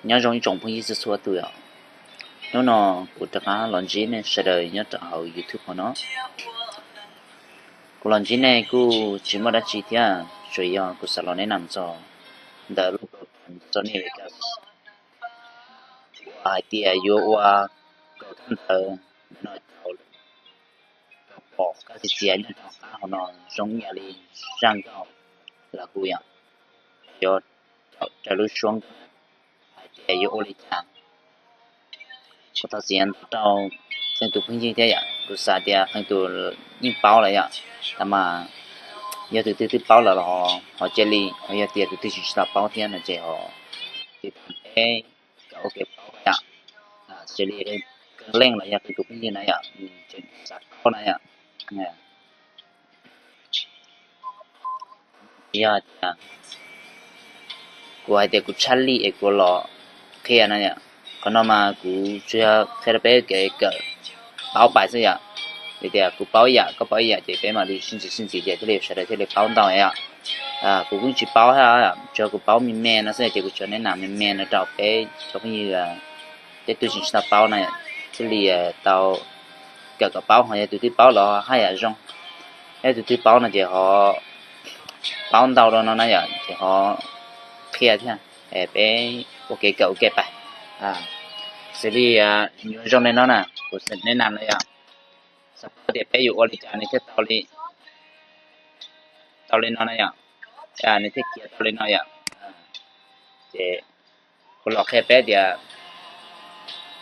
Nyob zoo ib tsoom phooj ywg txhua txhua tus yom. Hnub no kuv rov qab los ntsib nej sawv daws nyob rau hauv YouTube hauv no. Kuv los ntsib nej kuj tsis muaj dab tsi thiab, tsuas yog kuv xav los neb nam txog ntawm lub program Sony Vegas uas hais tias yuav ua kom kab ntawv no tau kom pom kab txiv txiav nyob rau qab hauv no zoo ib yam li zaj nkauj los kuj yom, yuav raws lub suab nkauj hais tias yuav ua li cas. Kuv thov txim ntau rau qee tus phooj ywg thiab yom, kuv xav tias qee tus yeej paub lawm yom, tab mas yog tus twg twb paub lawm los ho cia li, ho yog tias tus twg tsis tau paub thiab no ces ho tiv thaiv peb kom ua kev paub yom. Xws li qee leej los yog qee tus phooj ywg na yom, tseem xav paub na yom. Yog tias kuv hais tias kuv tshaj lij es kuv los qhia na yom, qhov no mas kuv tsuas yog qhia rau peb kev kawm paub pais xwb yom. Vim tias kuv paub ib yam koj paub ib yam ces peb mam li sib ntxiv sib ntxiv ces thiaj li sawv daws thiaj li paub ntau yom. Kuv kuj tsis paub thiab, tsuas kuv paub me me no xwb ces kuv tsuas neb nam me me no rau peb cov phooj ywg tej tug tseem tsis tau paub na, thiaj li tau kawm kom paub, ho yog tus twg paub los haj yam zoo. Yog tus twg paub no ces ho paub ntau rau no na yom, ces ho qhia thiab, peb ua kev kawm ua kev pais. Xws li nyuam zoo li no na, kuv neb nam na yom, xav paub tias peb yuav ua li cas nws thiaj tau li, tau li no na yom, nws thiaj khiav tau li no yom. Ces kuv los qhia peb tias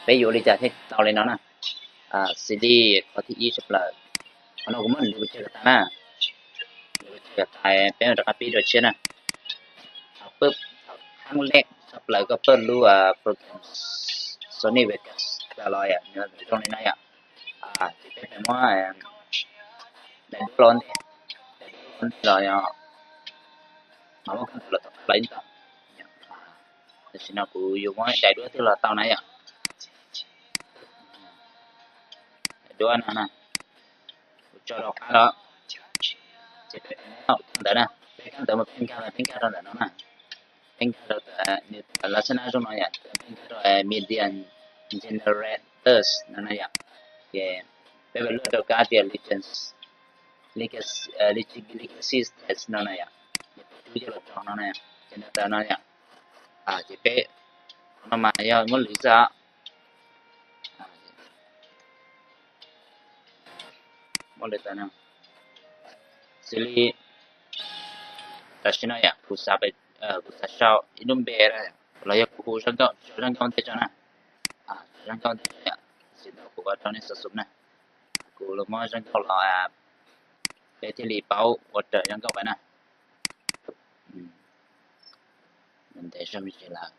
peb yuav ua li cas thiaj tau li no na. Xws li qhov thib ib tshaj plaws, qhov no kuv muab nws kuv tsa kom tas na, nws kuv tsa kom tas peb mam rov qab pib dua tshiab na. Thaum pib, thaum thib ib tshaj plaws koj pib lub program Sony Vegas los yom, nws zoo li no yom. Ces peb muab daim duab los ntej, daim duab los ntej los yog mas muab kab ntawv los tau qab los ib ntau. Tam sim no kuv yuav muab daim duab twg los tau na yom. Daim duab no na, kuv tso rau qab los, ces peb muab kab ntawv na, peb kab ntawv mas peb nkag, peb nkag rau ntawm no na, peb nkag rau ntawm lawv xab nab zoo no yom, peb nkag rau media generators no na yom. Ces peb mam luaj rau kab tias license, license, license test no na yom. Ces peb rub coj los tso no na, ces nws tawm no yom. Ces peb, qhov no mas yog muab lwv xwb. Muab lwv tawm no. Xws li tam sim no yom, kuv xav, kuv xav sau ib lub npe los yog kuv hu zaj nkauj, sau zaj nkauj ntej tso na. Sau zaj nkauj ntej tso yom, xws li kuv ua rau nej xav xum na. Kuv los muab zaj nkauj los, peb thiaj li paub ua raws zaj nkauj pais na. Ntev zog me ntsis lawm.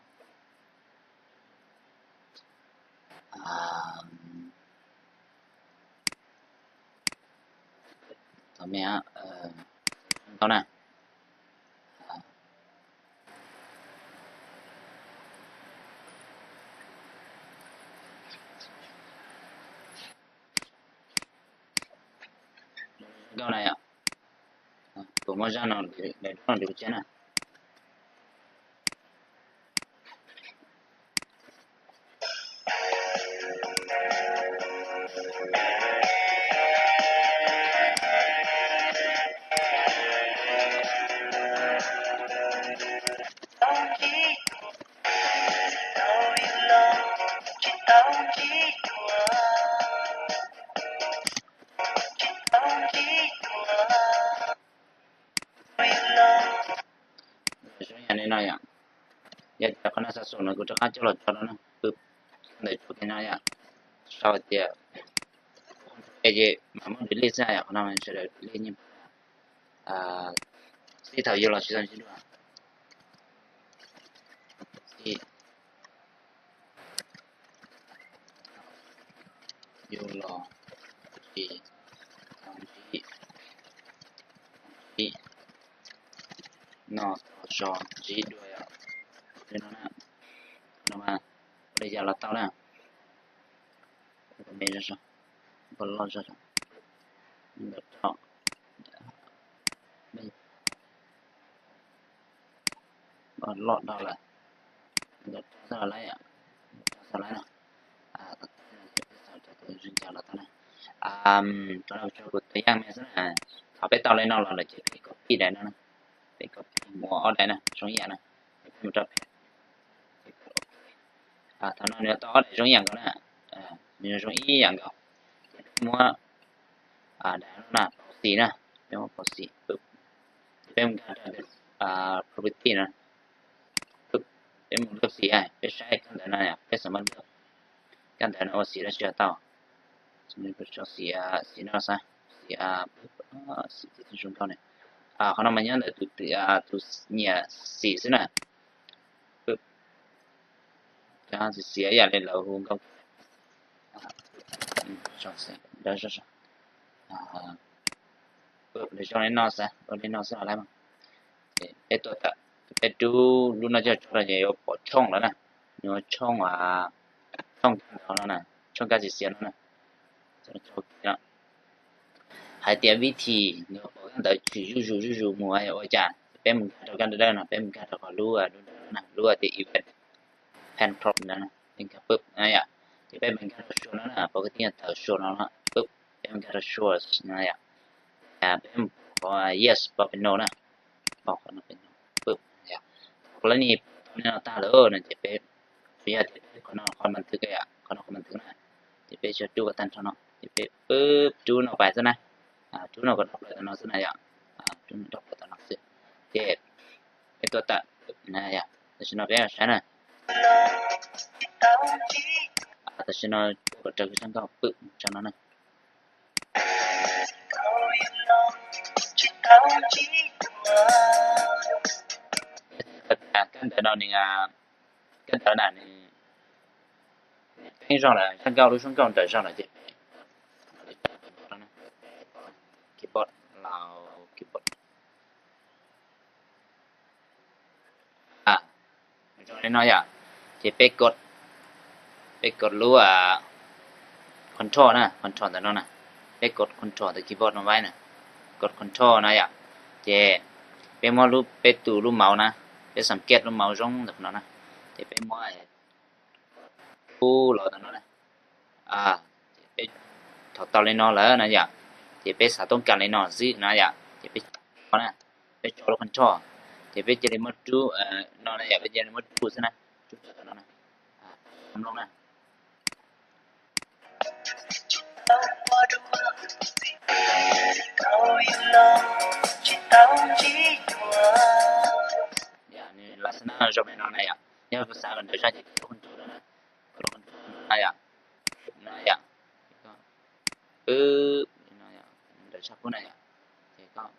Tau me, tau na. Nkauj na yom, kuv muab zaj no, daim duab no rau kuv tsiab na. Zoo yam li no yom. Yog tias qhov no xav xum no kuv rov qab coj los tso no na, pw ntawm tso kiag no yom. Sau tias es ces mam muab delete xwb yom, qhov no sawv daws delete nyiaj. Txij thaum yus los tsis tau ntsib dua, txij yus los tsis tau ntsib, ntsib no tau so ntsib dua yom. Li no na, no mas ua li cas los tau na. Me, loj zog, ntawm rau, loj dhau lawm. nkaus rau xab lais, nkaus rau xab lais na. Ces peb xav cov tus zoo cas los tau na. Qhov no tso kuv tus yaj me xwb na. Thaum peb tau li no los lawm ces peb copy daim no na, peb copy mus ob daim na zoo ib yam na, ces peb mus rau peb, ces peb ok. Thaum no nws tau ob daim zoo ib yam nkaus na, nws zoo ib yam nkaus. Ces peb muab daim no na, policy na, peb muab policy, ces peb mus nkag rau property na, peb mus lub xim, peb saib kab ntawv no, peb xav muab lub kab ntawv no ua xim dab tsi tau. Xim no xav, xim, xim zoo nkauj ne. Qhov no mas nyob ntawm tus, tus nyiam xim xwb na. Xim xim ib yam li lawv hu nkauj, zoo li no xav, ua li no xwb los lawm. Peb tuaj tawm, peb rub lub no coj tso rau ces yuav pom tshooj lawm na. Nws ua tshooj, tshooj kab ntawv no na, tshooj kab xim xim no na. Hais tias vib thim nws pom kab ntawv tshwm zuj zus zuj zus mus ua cas, ces peb mus nkag rau kab ntawv dawb no, peb mus nkag rau qhov lub, lub tias event, pan prop no, peb nkag pub no yom. Ces peb mus nkag rau show no na, pom kwv tij tawm show no, pub, peb mus nkag rau show no yom. Peb mus pom qhov yes, pom peb no na, pom qhov no peb no, pub. Thaum lawv nim pub tau li no tag lawm no ces peb, tsuas yog tias peb qhov no qhov mas twg yom, qhov no qhov mas twg na, ces peb tsuas rub kom tag nrho no ces peb pub rub no pais xwb na. Rub no kom dhau plaws tam no xwb na yom, rub no dhau plaws tam no xwb. Ces peb tuaj tawm na yom, tam sim no peb saib na. Tam sim no peb kom raws zaj nkauj pwm tso no na. Kab ntawv no nws, kab ntawv na nws, nws qeeb zog lawm, zaj nkauj lub suab nkauj nrawm zog lawm ces peb, keyboard, los keyboard. Zoo li no yom, ces peb kod, peb kod lub control na, control ntawm no na, peb kod control ntawm keyboard no vaib na, kod control no yom, ces peb muab lub, peb tus lub mouse na, peb xam kej lub mouse zoo ntawm no na, ces peb muab rub los ntawm no na. Ces peb, thaum tau li no lawm na yom, ces peb xav toob kas li no xwb na yom, ces peb, peb tso lub control, ces peb cia li muab rub no na yom, peb cia li muab rub xwb na, rub rau tom no na, mloog na. Nws los xwb na, zoo li no na yom, yog kuv xav kom nrawm zog ces kuv rub control no na, rub control no yom, no yom, wb, no yom, nrawm zog pub na yom, ces koj tawm,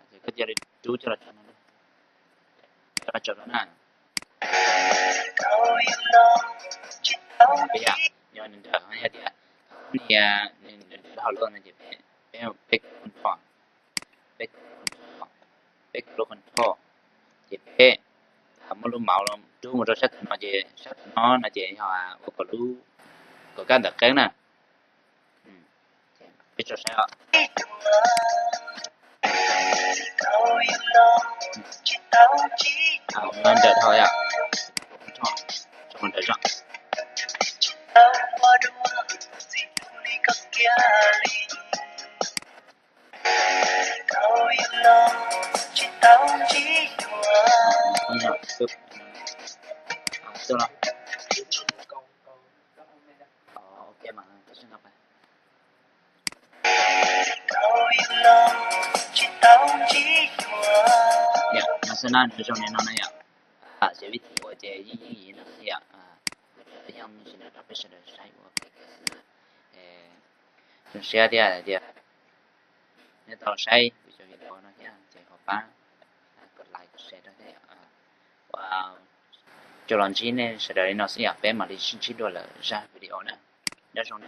ces koj cia li rub coj los tso no, rov qab tso rau na. Peb yom, yog nws nrawm, yog tias nws nrawm dhau lawm no ces peb, peb, peb control, peb control, peb lub control, ces peb muab lub mouse rub mus rau sab tom no ces sab tom no no ces yog ua kom lub, kom kab ntawv qeeb na. Peb tso saib os. Nws nrawm dhau yom. Tso nrawm zog. Yom, no xwb na, nws zoo li no na yom. Xyov vib thim ua ces yeej yeej yim no xwb yom. Kuv tsuas yog sim no rau peb sawv daws saib ua kev kawm xwb na. Zoo siab thiab hais tias nej tau saib kuv cov video no thiab ces ho pab kom like kom share rau thiab yom. Ua, tsuas los ntsib nej sawv daws li no xwb yom, peb mam li sib ntsib dua lawm zaj video na. Nyob zoo na.